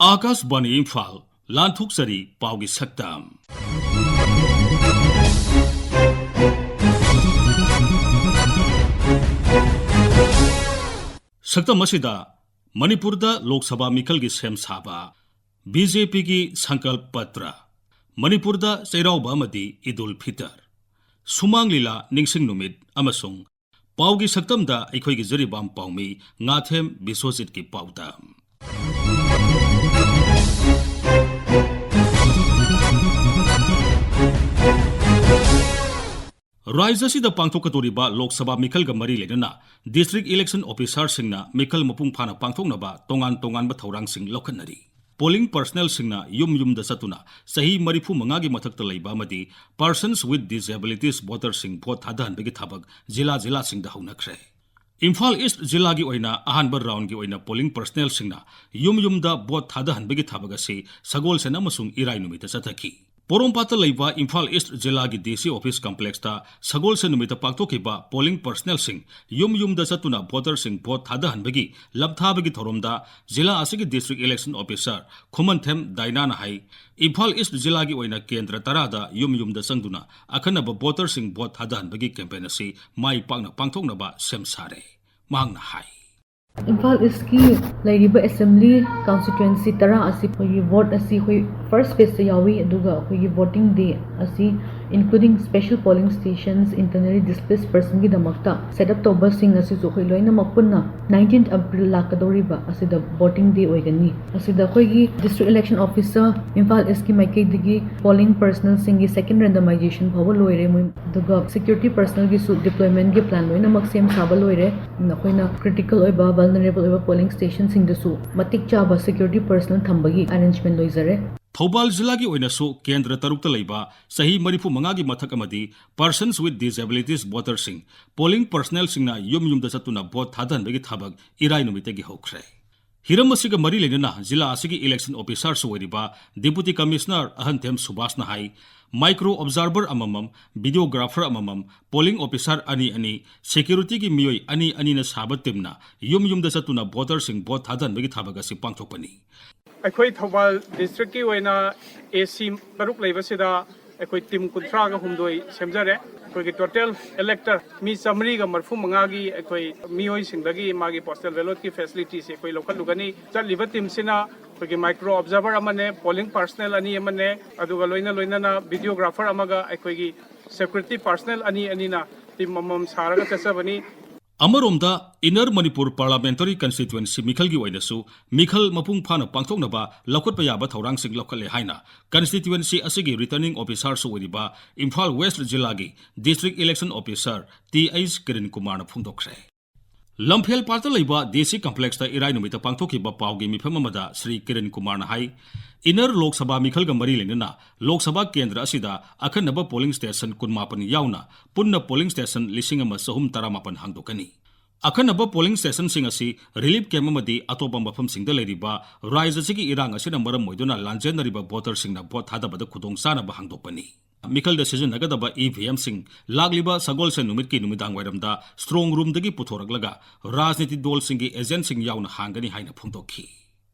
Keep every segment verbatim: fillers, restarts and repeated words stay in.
ꯑꯥꯀꯥꯁꯕꯥꯅꯤ ꯏꯝꯐꯥꯜ, ꯂꯥꯟꯊꯣꯛꯆꯔꯤ ꯄꯥꯎꯒꯤ ꯁꯛꯇꯝ꯫ ꯁꯛꯇꯝ ꯑꯁꯤꯗ ꯃꯅꯤꯄꯨꯔꯗ ꯂꯣꯛ ꯁꯚꯥ ꯃꯤꯈꯜꯒꯤ ꯁꯦꯝ ꯁꯥꯕ, ꯕꯤ ꯖꯦ ꯄꯤꯒꯤ ꯁꯪꯀꯜꯞ ꯄꯇ꯭ꯔ, ꯃꯅꯤꯄꯨꯔꯗ ꯆꯩꯔꯥꯎꯕ ꯑꯃꯗꯤ ꯏꯗꯨꯜ ꯐꯤꯇꯔ, ꯁꯨꯃꯥꯡ ꯂꯤꯂꯥ ꯅꯤꯡꯁꯤꯡ ꯅꯨꯃꯤꯠ ꯑꯃꯁꯨꯡ ꯄꯥꯎꯒꯤ ꯁꯛꯇꯝꯗ ꯑꯩꯈꯣꯏꯒꯤ ꯖꯤꯔꯤꯕꯥꯝ ꯄꯥꯎꯃꯤ ꯉꯥꯊꯦꯝ ꯕꯤꯁ꯭ꯋꯖꯤꯠꯀꯤ ꯄꯥꯎꯗꯝ꯫ ꯔꯥꯖ꯭ꯌ ꯑꯁꯤꯗ ꯄꯥꯡꯊꯣꯛꯀꯗꯧꯔꯤꯕ ꯂꯣꯛ ꯁꯚꯥ ꯃꯤꯈꯜꯒ ꯃꯔꯤ ꯂꯩꯅꯅ district election officerꯁꯤꯡꯅ ꯃꯤꯈꯜ ꯃꯄꯨꯡ ꯐꯥꯅ ꯄꯥꯡꯊꯣꯛꯅꯕ ꯇꯣꯉꯥꯟ ꯇꯣꯉꯥꯟꯕ ꯊꯧꯔꯥꯡꯁꯤꯡ ꯂꯧꯈꯠꯅꯔꯤ꯫ Polling personnelꯁꯤꯡꯅ ꯌꯨꯝ ꯌꯨꯝꯗ ꯆꯠꯇꯨꯅ ꯆꯍꯤ ꯃꯔꯤꯐꯨ ꯃꯉꯥꯒꯤ ꯃꯊꯛꯇ ꯂꯩꯕ ꯑꯃꯗꯤ persons with disabilities voterꯁꯤꯡ vote ꯊꯥꯗꯍꯟꯕꯒꯤ ꯊꯕꯛ ꯖꯤꯂꯥ ꯖꯤꯂꯥꯁꯤꯡꯗ ꯍꯧꯅꯈ꯭ꯔꯦ꯫ ꯏꯝꯐꯥꯜ ꯏꯁ꯭ꯠ ꯖꯤꯂꯥꯒꯤ ꯑꯣꯏꯅ ꯑꯍꯥꯟꯕ roundꯒꯤ ꯑꯣꯏꯅ polling personnelꯁꯤꯡꯅ ꯌꯨꯝ ꯌꯨꯝꯗ vote ꯊꯥꯗꯍꯟꯕꯒꯤ ꯊꯕꯛ ꯑꯁꯤ ꯁꯒꯣꯜꯁꯦꯟ ꯑꯃꯁꯨꯡ ꯏꯔꯥꯏ ꯅꯨꯃꯤꯠꯇ ꯆꯠꯊꯈꯤ꯫ ꯄꯣꯔꯣꯝꯄꯥꯠꯇ ꯂꯩꯕ ꯏꯝꯐꯥꯜ ꯏꯁ꯭ꯠ ꯖꯤꯂꯥꯒꯤ D C office complexꯇ ꯁꯒꯣꯜꯁꯦꯟ ꯅꯨꯃꯤꯠꯇ ꯄꯥꯡꯊꯣꯛꯈꯤꯕ polling personnelꯁꯤꯡ ꯌꯨꯝ ꯌꯨꯝꯗ ꯆꯠꯇꯨꯅ voterꯁꯤꯡ vote ꯊꯥꯗꯍꯟꯕꯒꯤ ꯂꯝꯊꯥꯕꯒꯤ ꯊꯧꯔꯝꯗ ꯖꯤꯂꯥ ꯑꯁꯤꯒꯤ district election officer ꯈꯨꯃꯟꯊꯦꯝ ꯗꯥꯏꯅꯥꯅ ꯍꯥꯏ, ꯏꯝꯐꯥꯜ ꯏꯁ꯭ꯠ ꯖꯤꯂꯥꯒꯤ ꯑꯣꯏꯅ ꯀꯦꯟꯗ꯭ꯔ ꯇꯔꯥꯗ ꯌꯨꯝ ꯌꯨꯝꯗ ꯆꯪꯗꯨꯅ ꯑꯈꯟꯅꯕ voterꯁꯤꯡ vote ꯊꯥꯗꯍꯟꯕꯒꯤ campaign ꯑꯁꯤ ꯃꯥꯏ ꯄꯥꯛꯅ ꯄꯥꯡꯊꯣꯛꯅꯕ ꯁꯦꯝ ꯁꯥꯔꯦ꯫ ꯃꯍꯥꯛꯅ ꯍꯥꯏ꯫ ꯏꯝꯐꯥꯜ ꯏꯁ꯭ꯠꯀꯤ ꯂꯩꯔꯤꯕ assembly constituency ꯇꯔꯥ ꯑꯁꯤ ꯑꯩꯈꯣꯏꯒꯤ vote ꯑꯁꯤ ꯑꯩꯈꯣꯏ first phaseꯇ ꯌꯥꯎꯏ, ꯑꯗꯨꯒ ꯑꯩꯈꯣꯏꯒꯤ voting day ꯑꯁꯤ including special polling stations, internally displaced personꯒꯤꯗꯃꯛꯇ set up ꯇꯧꯕꯁꯤꯡ ꯑꯁꯤꯁꯨ ꯑꯩꯈꯣꯏ ꯂꯣꯏꯅꯃꯛ ꯄꯨꯟꯅ nineteenth April ꯂꯥꯛꯀꯗꯧꯔꯤꯕ ꯑꯁꯤꯗ voting day ꯑꯣꯏꯒꯅꯤ꯫ ꯑꯁꯤꯗ ꯑꯩꯈꯣꯏꯒꯤ district election officer ꯏꯝꯐꯥꯜ ꯏꯁ꯭ꯠꯀꯤ ꯃꯥꯏꯀꯩꯗꯒꯤ polling personnelꯁꯤꯡꯒꯤ second randomization ꯐꯥꯎꯕ ꯂꯣꯏꯔꯦ꯫ ꯃꯣꯏ ꯑꯗꯨꯒ security personnelꯒꯤꯁꯨ deploymentꯀꯤ plan ꯂꯣꯏꯅꯃꯛ ꯁꯦꯝ ꯁꯥꯕ ꯂꯣꯏꯔꯦ꯫ ꯑꯩꯈꯣꯏꯅ critical ꯑꯣꯏꯕ, vulnerable ꯑꯣꯏꯕ polling stationꯁꯤꯡꯗꯁꯨ ꯃꯇꯤꯛ ꯆꯥꯕ security personnel ꯊꯝꯕꯒꯤ arrangement ꯂꯣꯏꯖꯔꯦ꯫ ꯊꯧꯕꯥꯜ ꯖꯤꯂꯥꯒꯤ ꯑꯣꯏꯅꯁꯨ ꯀꯦꯟꯗ꯭ꯔ ꯇꯔꯨꯛꯇ ꯂꯩꯕ ꯆꯍꯤ ꯃꯔꯤꯐꯨ ꯃꯉꯥꯒꯤ ꯃꯊꯛ ꯑꯃꯗꯤ persons with disabilities voterꯁꯤꯡ polling personnelꯁꯤꯡꯅ ꯌꯨꯝ ꯌꯨꯝꯗ ꯆꯠꯇꯨꯅ vote ꯊꯥꯗꯍꯟꯕꯒꯤ ꯊꯕꯛ ꯏꯔꯥꯏ ꯅꯨꯃꯤꯠꯇꯒꯤ ꯍꯧꯈ꯭ꯔꯦ꯫ ꯍꯤꯔꯝ ꯑꯁꯤꯒ ꯃꯔꯤ ꯂꯩꯅꯅ ꯖꯤꯂꯥ ꯑꯁꯤꯒꯤ election officerꯁꯨ ꯑꯣꯏꯔꯤꯕ Deputy Commissioner ꯑꯍꯟꯊꯦꯝ ꯁꯨꯕꯥꯁꯅ ꯍꯥꯏ, micro observer ꯑꯃꯃꯝ, videographer ꯑꯃꯃꯝ, polling officer ꯑꯅꯤ ꯑꯅꯤ, securityꯒꯤ ꯃꯤꯑꯣꯏ ꯑꯅꯤ ꯑꯅꯤꯅ ꯁꯥꯕ teamꯅ ꯌꯨꯝ ꯌꯨꯝꯗ ꯆꯠꯇꯨꯅ voterꯁꯤꯡ vote ꯊꯥꯗꯍꯟꯕꯒꯤ ꯊꯕꯛ ꯑꯁꯤ ꯄꯥꯡꯊꯣꯛꯄꯅꯤ꯫ ꯑꯩꯈꯣꯏ ꯊꯧꯕꯥꯜ ꯗꯤꯁꯇ꯭ꯔꯤꯛꯀꯤ ꯑꯣꯏꯅ ꯑꯦ ꯁꯤ ꯇꯔꯨꯛ ꯂꯩꯕꯁꯤꯗ ꯑꯩꯈꯣꯏ ꯇꯤꯝ ꯀꯨꯟꯊ꯭ꯔꯥꯒ ꯍꯨꯝꯗꯣꯏ ꯁꯦꯝꯖꯔꯦ꯫ ꯑꯩꯈꯣꯏꯒꯤ ꯇꯣꯇꯦꯜ ꯏꯂꯦꯛꯇꯔ ꯃꯤ ꯆꯥꯃꯔꯤꯒ ꯃꯔꯤꯐꯨ ꯃꯉꯥꯒꯤ ꯑꯩꯈꯣꯏ ꯃꯤꯑꯣꯏꯁꯤꯡꯗꯒꯤ ꯃꯥꯒꯤ ꯄꯣꯁꯇꯦꯜ ꯕꯦꯂꯣꯠꯀꯤ ꯐꯦꯁꯤꯂꯤꯇꯤꯁꯤ ꯑꯩꯈꯣꯏ ꯂꯧꯈꯠꯂꯨꯒꯅꯤ꯫ ꯆꯠꯂꯤꯕ ꯇꯤꯝꯁꯤꯅ ꯑꯩꯈꯣꯏꯒꯤ ꯃꯥꯏꯀ꯭ꯔꯣ ꯑꯣꯕꯖꯥꯔꯚꯔ ꯑꯃꯅꯦ, ꯄꯣꯂꯤꯡ ꯄꯥꯔꯁꯅꯦꯜ ꯑꯅꯤ ꯑꯃꯅꯦ, ꯑꯗꯨꯒ ꯂꯣꯏꯅ ꯂꯣꯏꯅꯅ ꯚꯤꯗꯤꯑꯣꯒ꯭ꯔꯥꯐꯔ ꯑꯃꯒ ꯑꯩꯈꯣꯏꯒꯤ ꯁꯦꯀ꯭ꯌꯨꯔꯤꯇꯤ ꯄꯥꯔꯁꯅꯦꯜ ꯑꯅꯤ ꯑꯅꯤꯅ ꯇꯤꯝ ꯑꯃꯃꯝ ꯁꯥꯔꯒ ꯆꯠꯆꯕꯅꯤ꯫ ꯑꯃꯔꯣꯝꯗ, ꯏꯟꯅꯔ ꯃꯅꯤꯄꯨꯔ ꯄꯥꯔꯂꯥꯃꯦꯟꯇꯔꯤ ꯀꯟꯁꯇꯤꯇ꯭ꯋꯦꯟꯁꯤ ꯃꯤꯈꯜꯒꯤ ꯑꯣꯏꯅꯁꯨ ꯃꯤꯈꯜ ꯃꯄꯨꯡ ꯐꯥꯅ ꯄꯥꯡꯊꯣꯛꯅꯕ ꯂꯧꯈꯠꯄ ꯌꯥꯕ ꯊꯧꯔꯥꯡꯁꯤꯡ ꯂꯧꯈꯠꯂꯦ ꯍꯥꯏꯅ ꯀꯟꯁꯇꯤꯇ꯭ꯋꯦꯟꯁꯤ ꯑꯁꯤꯒꯤ ꯔꯤꯇꯔꯅꯤꯡ ꯑꯣꯐꯤꯁꯥꯔꯁꯨ ꯑꯣꯏꯔꯤꯕ ꯏꯝꯐꯥꯜ ꯋꯦꯁ꯭ꯠ ꯖꯤꯂꯥꯒꯤ district election officer T H Kiran ꯀꯨꯃꯥꯔꯅ ꯐꯣꯡꯗꯣꯛꯈ꯭ꯔꯦ꯫ ꯂꯝꯐꯦꯜ ꯄꯥꯠꯇ ꯂꯩꯕ ꯗꯤ ꯁꯤ ꯀꯝꯄ꯭ꯂꯦꯛꯁꯇ ꯏꯔꯥꯏ ꯅꯨꯃꯤꯠꯇ ꯄꯥꯡꯊꯣꯛꯈꯤꯕ ꯄꯥꯎꯒꯤ ꯃꯤꯐꯝ ꯑꯃꯗ ꯁ꯭ꯔꯤ ꯀꯤꯔꯟ ꯀꯨꯃꯥꯔꯅ ꯍꯥꯏ, ꯏꯟꯅꯔ ꯂꯣꯛ ꯁꯚꯥ ꯃꯤꯈꯜꯒ ꯃꯔꯤ ꯂꯩꯅꯅ ꯂꯣꯛ ꯁꯚꯥ ꯀꯦꯟꯗ꯭ꯔ ꯑꯁꯤꯗ ꯑꯈꯟꯅꯕ ꯄꯣꯂꯤꯡ ꯁ꯭ꯇꯦꯁꯟ ꯀꯨꯟꯃꯥꯄꯟ ꯌꯥꯎꯅ ꯄꯨꯟꯅ ꯄꯣꯂꯤꯡ ꯁ꯭ꯇꯦꯁꯟ ꯂꯤꯁꯤꯡ ꯑꯃ ꯆꯍꯨꯝ ꯇꯔꯥꯃꯥꯄꯟ ꯍꯥꯡꯗꯣꯛꯀꯅꯤ꯫ ꯑꯈꯟꯅꯕ ꯄꯣꯂꯤꯡ ꯁ꯭ꯇꯦꯁꯟꯁꯤꯡ ꯑꯁꯤ ꯔꯤꯂꯤꯐ ꯀꯦꯝꯞ ꯑꯃꯗꯤ ꯑꯇꯣꯞꯄ ꯃꯐꯝꯁꯤꯡꯗ ꯂꯩꯔꯤꯕ ꯔꯥꯖ꯭ꯌ ꯑꯁꯤꯒꯤ ꯏꯔꯥꯡ ꯑꯁꯤꯅ ꯃꯔꯝ ꯑꯣꯏꯗꯨꯅ ꯂꯥꯟꯖꯦꯟꯅꯔꯤꯕ ꯚꯣꯇꯔꯁꯤꯡꯅ ꯚꯣꯠ ꯊꯥꯗꯕꯗ ꯈꯨꯗꯣꯡꯆꯥꯅꯕ ꯍꯥꯡꯗꯣꯛꯄꯅꯤ꯫ ꯃꯤꯈꯜꯗ ꯁꯤꯖꯤꯟꯅꯒꯗꯕ ꯏ ꯚꯤ ꯑꯦꯝꯁꯤꯡ ꯂꯥꯛꯂꯤꯕ ꯁꯒꯣꯜꯁꯦꯟ ꯅꯨꯃꯤꯠꯀꯤ ꯅꯨꯃꯤꯗꯥꯡ ꯋꯥꯏꯔꯝꯗ ꯁ꯭ꯇ꯭ꯔꯣꯡ ꯔꯨꯝꯗꯒꯤ ꯄꯨꯊꯣꯔꯛꯂꯒ ꯔꯥꯖꯅꯤꯇꯤ ꯗꯣꯜꯁꯤꯡꯒꯤ ꯑꯦꯖꯦꯟꯠꯁꯤꯡ ꯌꯥꯎꯅ ꯍꯥꯡꯒꯅꯤ ꯍꯥꯏꯅ ꯐꯣꯡꯗꯣꯛꯈꯤ꯫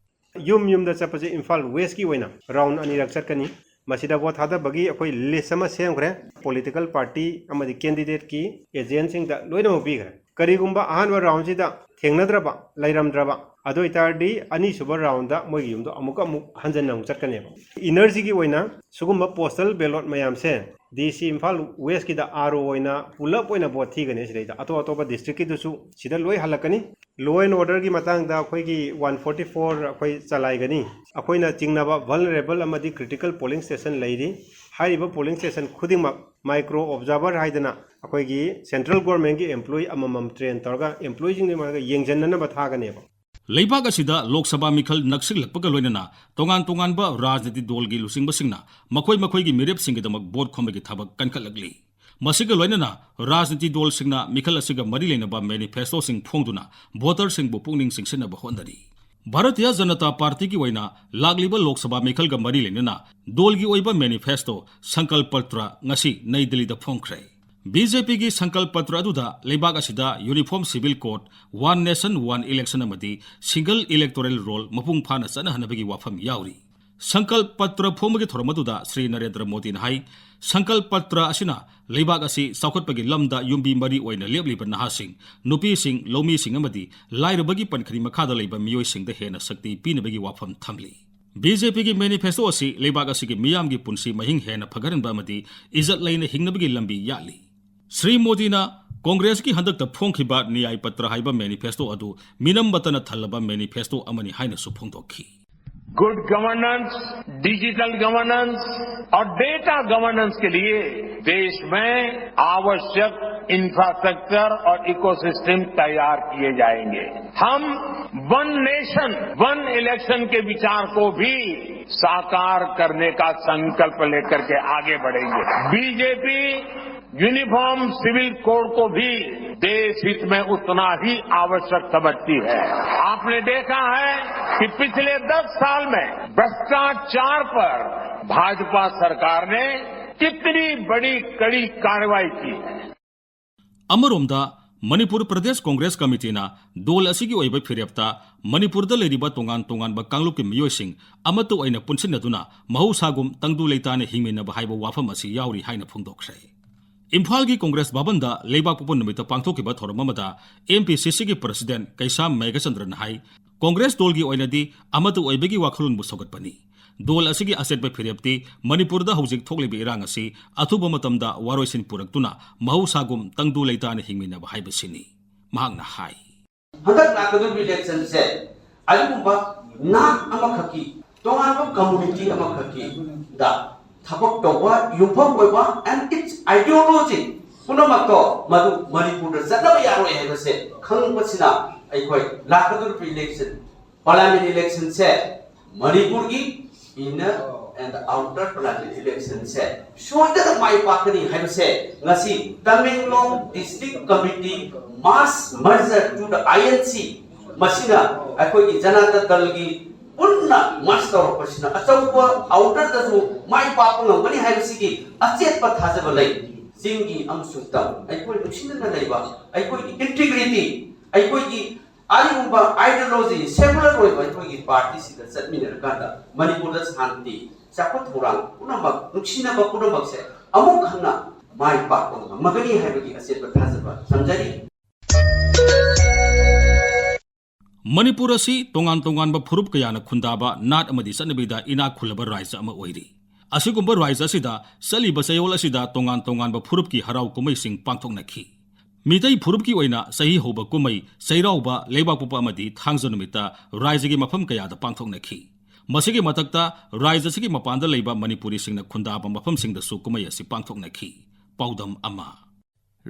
ꯌꯨꯝ ꯌꯨꯝꯗ ꯆꯠꯄꯁꯦ ꯏꯝꯐꯥꯜ ꯋꯦꯁ꯭ꯠꯀꯤ ꯑꯣꯏꯅ ꯔꯥꯎꯟ ꯑꯅꯤꯔꯛ ꯆꯠꯀꯅꯤ꯫ ꯃꯁꯤꯗ ꯚꯣꯠ ꯊꯥꯗꯕꯒꯤ ꯑꯩꯈꯣꯏ ꯂꯤꯁ꯭ꯠ ꯑꯃ ꯁꯦꯝꯈ꯭ꯔꯦ꯫ ꯄꯣꯂꯤꯇꯤꯀꯦꯜ ꯄꯥꯔꯇꯤ ꯑꯃꯗꯤ ꯀꯦꯟꯗꯤꯗꯦꯠꯀꯤ ꯑꯦꯖꯦꯟꯠꯁꯤꯡꯗ ꯂꯣꯏꯅꯃꯛ ꯄꯤꯈ꯭ꯔꯦ꯫ ꯀꯔꯤꯒꯨꯝꯕ ꯑꯍꯥꯟꯕ ꯔꯥꯎꯟꯁꯤꯗ ꯊꯦꯡꯅꯗ꯭ꯔꯕ, ꯂꯩꯔꯝꯗ꯭ꯔꯕ, ꯑꯗꯨ ꯑꯣꯏꯇꯥꯔꯗꯤ ꯑꯅꯤꯁꯨꯕ ꯔꯥꯎꯟꯗ ꯃꯣꯏꯒꯤ ꯌꯨꯝꯗꯣ ꯑꯃꯨꯛꯀ ꯑꯃꯨꯛ ꯍꯟꯖꯟꯅ ꯑꯃꯨꯛ ꯆꯠꯀꯅꯦꯕ꯫ ꯏꯟꯅꯔꯁꯤꯒꯤ ꯑꯣꯏꯅ ꯁꯤꯒꯨꯝꯕ ꯄꯣꯁꯇꯦꯜ ꯕꯦꯂꯣꯠ ꯃꯌꯥꯝꯁꯦ ꯗꯤ ꯁꯤ ꯏꯝꯐꯥꯜ ꯋꯦꯁ꯭ꯠꯀꯤꯗ ꯑꯥꯔ ꯑꯣ ꯑꯣꯏꯅ ꯄꯨꯂꯞ ꯑꯣꯏꯅ ꯚꯣꯠ ꯊꯤꯒꯅꯤ꯫ ꯁꯤꯗꯩꯗ ꯑꯇꯣꯞ ꯑꯇꯣꯞꯄ ꯗꯤꯁꯇ꯭ꯔꯤꯛꯀꯤꯗꯨꯁꯨ ꯁꯤꯗ ꯂꯣꯏ ꯍꯜꯂꯛꯀꯅꯤ꯫ ꯂꯣ ꯑꯦꯟ ꯑꯣꯔꯗꯔꯒꯤ ꯃꯇꯥꯡꯗ ꯑꯩꯈꯣꯏꯒꯤ ꯋꯥꯟ ꯐꯣꯔꯇꯤ ꯐꯣꯔ ꯑꯩꯈꯣꯏ ꯆꯂꯥꯏꯒꯅꯤ꯫ ꯑꯩꯈꯣꯏꯅ ꯆꯤꯡꯅꯕ ꯚꯜꯅꯔꯦꯕꯜ ꯑꯃꯗꯤ ꯀ꯭ꯔꯤꯇꯤꯀꯦꯜ ꯄꯣꯂꯤꯡ ꯁ꯭ꯇꯦꯁꯟ ꯂꯩꯔꯤ꯫ ꯍꯥꯏꯔꯤꯕ ꯄꯣꯂꯤꯡ ꯁ꯭ꯇꯦꯁꯟ ꯈꯨꯗꯤꯡꯃꯛ ꯃꯥꯏꯀ꯭ꯔꯣ ꯑꯣꯕꯖꯥꯔꯚꯔ ꯍꯥꯏꯗꯅ ꯑꯩꯈꯣꯏꯒꯤ ꯁꯦꯟꯇ꯭ꯔꯦꯜ ꯒꯣꯔꯃꯦꯟꯒꯤ ꯑꯦꯝꯄ꯭ꯂꯣꯌꯤ ꯑꯃꯃꯝ ꯇ꯭ꯔꯦꯟ ꯇꯧꯔꯒ ꯑꯦꯝꯄ꯭ꯂꯣꯌꯤꯁꯤꯡꯗꯨꯒꯤ ꯃꯥꯒ ꯌꯦꯡꯁꯤꯟꯅꯅꯕ ꯊꯥꯒꯅꯦꯕ꯫ ꯂꯩꯕꯥꯛ ꯑꯁꯤꯗ ꯂꯣꯛ ꯁꯚꯥ ꯃꯤꯈꯜ ꯅꯛꯁꯤꯜꯂꯛꯄꯒ ꯂꯣꯏꯅꯅ ꯇꯣꯉꯥꯟ ꯇꯣꯉꯥꯟꯕ ꯔꯥꯖꯅꯤꯇꯤ ꯗꯣꯜꯒꯤ ꯂꯨꯆꯤꯡꯕꯁꯤꯡꯅ ꯃꯈꯣꯏ ꯃꯈꯣꯏꯒꯤ ꯃꯤꯔꯦꯞꯁꯤꯡꯒꯤꯗꯃꯛ ꯚꯣꯠ ꯈꯣꯝꯕꯒꯤ ꯊꯕꯛ ꯀꯟꯈꯠꯂꯛꯂꯤ꯫ ꯃꯁꯤꯒ ꯂꯣꯏꯅꯅ ꯔꯥꯖꯅꯤꯇꯤ ꯗꯣꯜꯁꯤꯡꯅ ꯃꯤꯈꯜ ꯑꯁꯤꯒ ꯃꯔꯤ ꯂꯩꯅꯕ ꯃꯦꯅꯤꯐꯦꯁꯇꯣꯁꯤꯡ ꯐꯣꯡꯗꯨꯅ ꯚꯣꯇꯔꯁꯤꯡꯕꯨ ꯄꯨꯛꯅꯤꯡ ꯆꯤꯡꯁꯤꯟꯅꯕ ꯍꯣꯠꯅꯔꯤ꯫ ꯚꯥꯔꯇꯤꯌ ꯖꯅꯇꯥ ꯄꯥꯔꯇꯤꯒꯤ ꯑꯣꯏꯅ ꯂꯥꯛꯂꯤꯕ ꯂꯣꯛ ꯁꯚꯥ ꯃꯤꯈꯜꯒ ꯃꯔꯤ ꯂꯩꯅꯅ ꯗꯣꯜꯒꯤ ꯑꯣꯏꯕ ꯃꯦꯅꯤꯐꯦꯁꯇꯣ ꯁꯪꯀꯜꯄ ꯄꯇ꯭ꯔ ꯉꯁꯤ ꯅꯩ ꯗꯤꯜꯂꯤꯗ ꯐꯣꯡꯈ꯭ꯔꯦ꯫ ꯕꯤ ꯖꯦ ꯄꯤꯒꯤ ꯁꯪꯀꯜꯞ ꯄꯇ꯭ꯔ ꯑꯗꯨꯗ ꯂꯩꯕꯥꯛ ꯑꯁꯤꯗ Uniform Civil Code, One Nation One Election ꯑꯃꯗꯤ Single Electoral Roll ꯃꯄꯨꯡ ꯐꯥꯅ ꯆꯠꯅꯍꯟꯅꯕꯒꯤ ꯋꯥꯐꯝ ꯌꯥꯎꯔꯤ꯫ ꯁꯪꯀꯜꯞ ꯄꯇ꯭ꯔ ꯐꯣꯡꯕꯒꯤ ꯊꯧꯔꯝ ꯑꯗꯨꯗ ꯁ꯭ꯔꯤ ꯅꯔꯦꯟꯗ꯭ꯔ ꯃꯣꯗꯤꯅ ꯍꯥꯏ, ꯁꯪꯀꯜꯞ ꯄꯇ꯭ꯔ ꯑꯁꯤꯅ ꯂꯩꯕꯥꯛ ꯑꯁꯤ ꯆꯥꯎꯈꯠꯄꯒꯤ ꯂꯝꯗ ꯌꯨꯝꯕꯤ ꯃꯔꯤ ꯑꯣꯏꯅ ꯂꯦꯞꯂꯤꯕ ꯅꯍꯥꯁꯤꯡ, ꯅꯨꯄꯤꯁꯤꯡ, ꯂꯧꯃꯤꯁꯤꯡ ꯑꯃꯗꯤ ꯂꯥꯏꯔꯕꯒꯤ ꯄꯟꯈ꯭ꯔꯤ ꯃꯈꯥꯗ ꯂꯩꯕ ꯃꯤꯑꯣꯏꯁꯤꯡꯗ ꯍꯦꯟꯅ ꯁꯛꯇꯤ ꯄꯤꯅꯕꯒꯤ ꯋꯥꯐꯝ ꯊꯝꯂꯤ꯫ ꯕꯤ ꯖꯦ ꯄꯤꯒꯤ ꯃꯦꯅꯤꯐꯦꯁꯇꯣ ꯑꯁꯤ ꯂꯩꯕꯥꯛ ꯑꯁꯤꯒꯤ ꯃꯤꯌꯥꯝꯒꯤ ꯄꯨꯟꯁꯤ ꯃꯍꯤꯡ ꯍꯦꯟꯅ ꯐꯒꯠꯍꯟꯕ ꯑꯃꯗꯤ ꯏꯖꯠ ꯂꯩꯅ ꯍꯤꯡꯅꯕꯒꯤ ꯂꯝꯕꯤ ꯌꯥꯠꯂꯤ꯫ ꯁ꯭ꯔꯤ ꯃꯣꯗꯤꯅ ꯀꯣꯡꯒ꯭ꯔꯦꯁꯀꯤ ꯍꯟꯗꯛꯇ ꯐꯣꯡꯈꯤꯕ ꯅ꯭ꯌꯥꯏ ꯄꯇ꯭ꯔ ꯍꯥꯏꯕ ꯃꯦꯅꯤꯐꯦꯁꯇꯣ ꯑꯗꯨ ꯃꯤꯅꯝꯕꯇꯅ ꯊꯜꯂꯕ ꯃꯦꯅꯤꯐꯦꯁꯇꯣ ꯑꯃꯅꯤ ꯍꯥꯏꯅꯁꯨ ꯐꯣꯡꯗꯣꯛꯈꯤ꯫ Good governance, digital governance और data governance के लिए देश में आवश्यक इंफ्रास्ट्रक्चर और इकोसिस्टम तैयार किए जाएंगे। हम वन नेशन वन इलेक्शन के विचार को भी साकार करने का संकल्प लेकर के आगे बढ़ेंगे। B J P uniform civil code को भी देश हित में उतना ही आवश्यक समझती है। आपने देखा है कि पिछले दस साल में भ्रष्टाचार पर भाजपा सरकार ने कितनी बड़ी कड़ी कार्रवाई की है। ꯑꯃꯔꯣꯝꯗ, ꯃꯅꯤꯄꯨꯔ ꯄ꯭ꯔꯗꯦꯁ ꯀꯣꯡꯒ꯭ꯔꯦꯁ ꯀꯃꯤꯇꯤꯅ ꯗꯣꯜ ꯑꯁꯤꯒꯤ ꯑꯣꯏꯕ ꯐꯤꯔꯦꯞꯇ ꯃꯅꯤꯄꯨꯔꯗ ꯂꯩꯔꯤꯕ ꯇꯣꯉꯥꯟ ꯇꯣꯉꯥꯟꯕ ꯀꯥꯡꯂꯨꯞꯀꯤ ꯃꯤꯑꯣꯏꯁꯤꯡ ꯑꯃꯠꯇ ꯑꯣꯏꯅ ꯄꯨꯟꯁꯤꯟꯅꯗꯨꯅ ꯃꯍꯧꯁꯥꯒꯨꯝ ꯇꯪꯗꯨ ꯂꯩꯇꯥꯅ ꯍꯤꯡꯃꯤꯟꯅꯕ ꯍꯥꯏꯕ ꯋꯥꯐꯝ ꯑꯁꯤ ꯌꯥꯎꯔꯤ ꯍꯥꯏꯅ ꯐꯣꯡꯗꯣꯛꯈ꯭ꯔꯦ꯫ ꯏꯝꯐꯥꯜꯒꯤ ꯀꯣꯡꯒ꯭ꯔꯦꯁ ꯚꯕꯟꯗ ꯂꯩꯕꯥꯛꯄꯣꯛꯄ ꯅꯨꯃꯤꯠꯇ ꯄꯥꯡꯊꯣꯛꯈꯤꯕ ꯊꯧꯔꯝ ꯑꯃꯗ ꯑꯦꯝ ꯄꯤ ꯁꯤ ꯁꯤꯒꯤ ꯄ꯭ꯔꯁꯤꯗꯦꯟꯠ ꯀꯩꯁꯥꯝ ꯃꯦꯘꯆꯟꯗ꯭ꯔꯅ ꯍꯥꯏ, ꯀꯣꯡꯒ꯭ꯔꯦꯁ ꯗꯣꯜꯒꯤ ꯑꯣꯏꯅꯗꯤ ꯑꯃꯠꯇ ꯑꯣꯏꯕꯒꯤ ꯋꯥꯈꯜꯂꯣꯟꯕꯨ ꯁꯧꯒꯠꯄꯅꯤ꯫ ꯗꯣꯜ ꯑꯁꯤꯒꯤ ꯑꯆꯦꯠꯄ ꯐꯤꯔꯦꯞꯇꯤ ꯃꯅꯤꯄꯨꯔꯗ ꯍꯧꯖꯤꯛ ꯊꯣꯛꯂꯤꯕ ꯏꯔꯥꯡ ꯑꯁꯤ ꯑꯊꯨꯕ ꯃꯇꯝꯗ ꯋꯥꯔꯣꯏꯁꯤꯟ ꯄꯨꯔꯛꯇꯨꯅ ꯃꯍꯧꯁꯥꯒꯨꯝ ꯇꯪꯗꯨ ꯂꯩꯇꯥꯅ ꯍꯤꯡꯃꯤꯟꯅꯕ ꯍꯥꯏꯕꯁꯤꯅꯤ꯫ ꯃꯍꯥꯛꯅ ꯍꯥꯏ꯫ ꯍꯟꯗꯛ ꯂꯥꯛꯀꯗꯧꯔꯤꯕ ꯏꯂꯦꯛꯁꯟꯁꯦ ꯑꯗꯨꯒꯨꯝꯕ ꯅꯥꯠ ꯑꯃꯈꯛꯀꯤ, ꯇꯣꯉꯥꯟꯕ ꯀꯝꯃꯨꯅꯤꯇꯤ ꯑꯃꯈꯛꯀꯤꯗ ꯊꯕꯛ ꯇꯧꯕ, ꯌꯨꯝꯐꯝ ꯑꯣꯏꯕ and its ideology ꯄꯨꯝꯅꯃꯛꯇꯣ ꯃꯗꯨ ꯃꯅꯤꯄꯨꯔꯗ ꯆꯠꯅꯕ ꯌꯥꯔꯣꯏ ꯍꯥꯏꯕꯁꯦ ꯈꯪꯕꯁꯤꯅ ꯑꯩꯈꯣꯏ ꯂꯥꯛꯀꯗꯧꯔꯤꯕ ꯏꯂꯦꯛꯁꯟ, ꯄꯥꯔꯂꯤꯌꯥꯃꯦꯟ ꯏꯂꯦꯛꯁꯟꯁꯦ ꯃꯅꯤꯄꯨꯔꯒꯤ inner and outer parliamentary election ꯁꯦ ꯁꯣꯏꯗꯅ ꯃꯥꯏ ꯄꯥꯛꯀꯅꯤ ꯍꯥꯏꯕꯁꯦ ꯉꯁꯤ Tamenglong district committee mass merger to the I N C ꯃꯁꯤꯅ ꯑꯩꯈꯣꯏꯒꯤ ꯖꯅꯇꯥ ꯗꯜꯒꯤ ꯄꯨꯟꯅ merge ꯇꯧꯔꯛꯄꯁꯤꯅ ꯑꯆꯧꯕ outer ꯗꯁꯨ ꯃꯥꯏ ꯄꯥꯛꯄ ꯉꯝꯒꯅꯤ ꯍꯥꯏꯕꯁꯤꯒꯤ ꯑꯆꯦꯠꯄ ꯊꯥꯖꯕ ꯂꯩ꯫ ꯆꯤꯡꯒꯤ ꯑꯃꯁꯨꯡ ꯇꯝ, ꯑꯩꯈꯣꯏ ꯅꯨꯡꯁꯤꯅꯅ ꯂꯩꯕ, ꯑꯩꯈꯣꯏꯒꯤ ꯏꯟꯇꯤꯒ꯭ꯔꯤꯇꯤ, ꯑꯩꯈꯣꯏꯒꯤ ꯑꯔꯤꯕ ꯑꯥꯏꯗꯤꯌꯣꯂꯣꯖꯤ, ꯁꯦꯀꯨꯂꯔ ꯑꯣꯏꯕ ꯑꯩꯈꯣꯏꯒꯤ ꯄꯥꯔꯇꯤꯁꯤꯗ ꯆꯠꯃꯤꯟꯅꯔꯀꯥꯟꯗ ꯃꯅꯤꯄꯨꯔꯗ ꯁꯥꯟꯇꯤ, ꯆꯥꯎꯈꯠ ꯊꯧꯔꯥꯡ ꯄꯨꯝꯅꯃꯛ, ꯅꯨꯡꯁꯤꯅꯕ ꯄꯨꯝꯅꯃꯛꯁꯦ ꯑꯃꯨꯛ ꯍꯟꯅ ꯃꯥꯏ ꯄꯥꯛꯄ ꯉꯝꯃꯒꯅꯤ ꯍꯥꯏꯕꯒꯤ ꯑꯆꯦꯠꯄ ꯊꯥꯖꯕ ꯊꯝꯖꯔꯤ꯫ ꯃꯅꯤꯄꯨꯔ ꯑꯁꯤ ꯇꯣꯉꯥꯟ ꯇꯣꯉꯥꯟꯕ ꯐꯨꯔꯨꯞ ꯀꯌꯥꯅ ꯈꯨꯟꯗꯥꯕ ꯅꯥꯠ ꯑꯃꯗꯤ ꯆꯠꯅꯕꯤꯗ ꯏꯅꯥꯛ ꯈꯨꯜꯂꯕ ꯔꯥꯏꯖ ꯑꯃ ꯑꯣꯏꯔꯤ꯫ ꯑꯁꯤꯒꯨꯝꯕ ꯔꯥꯏꯖ ꯑꯁꯤꯗ ꯆꯠꯂꯤꯕ ꯆꯌꯣꯜ ꯑꯁꯤꯗ ꯇꯣꯉꯥꯟ ꯇꯣꯉꯥꯟꯕ ꯐꯨꯔꯨꯞꯀꯤ ꯍꯔꯥꯎ ꯀꯨꯝꯍꯩꯁꯤꯡ ꯄꯥꯡꯊꯣꯛꯅꯈꯤ꯫ ꯃꯤꯇꯩ ꯐꯨꯔꯨꯞꯀꯤ ꯑꯣꯏꯅ ꯆꯍꯤ ꯍꯧꯕ ꯀꯨꯝꯍꯩ ꯆꯩꯔꯥꯎꯕ, ꯂꯩꯕꯥꯛꯄꯣꯛꯄ ꯑꯃꯗꯤ ꯊꯥꯡꯖ ꯅꯨꯃꯤꯠꯇ ꯔꯥꯏꯖꯒꯤ ꯃꯐꯝ ꯀꯌꯥꯗ ꯄꯥꯡꯊꯣꯛꯅꯈꯤ꯫ ꯃꯁꯤꯒꯤ ꯃꯊꯛꯇ ꯔꯥꯏꯖ ꯑꯁꯤꯒꯤ ꯃꯄꯥꯟꯗ ꯂꯩꯕ ꯃꯅꯤꯄꯨꯔꯤꯁꯤꯡꯅ ꯈꯨꯟꯗꯥꯕ ꯃꯐꯝꯁꯤꯡꯗꯁꯨ ꯀꯨꯝꯍꯩ ꯑꯁꯤ ꯄꯥꯡꯊꯣꯛꯅꯈꯤ꯫ ꯄꯥꯎꯗꯝ ꯑꯃ꯫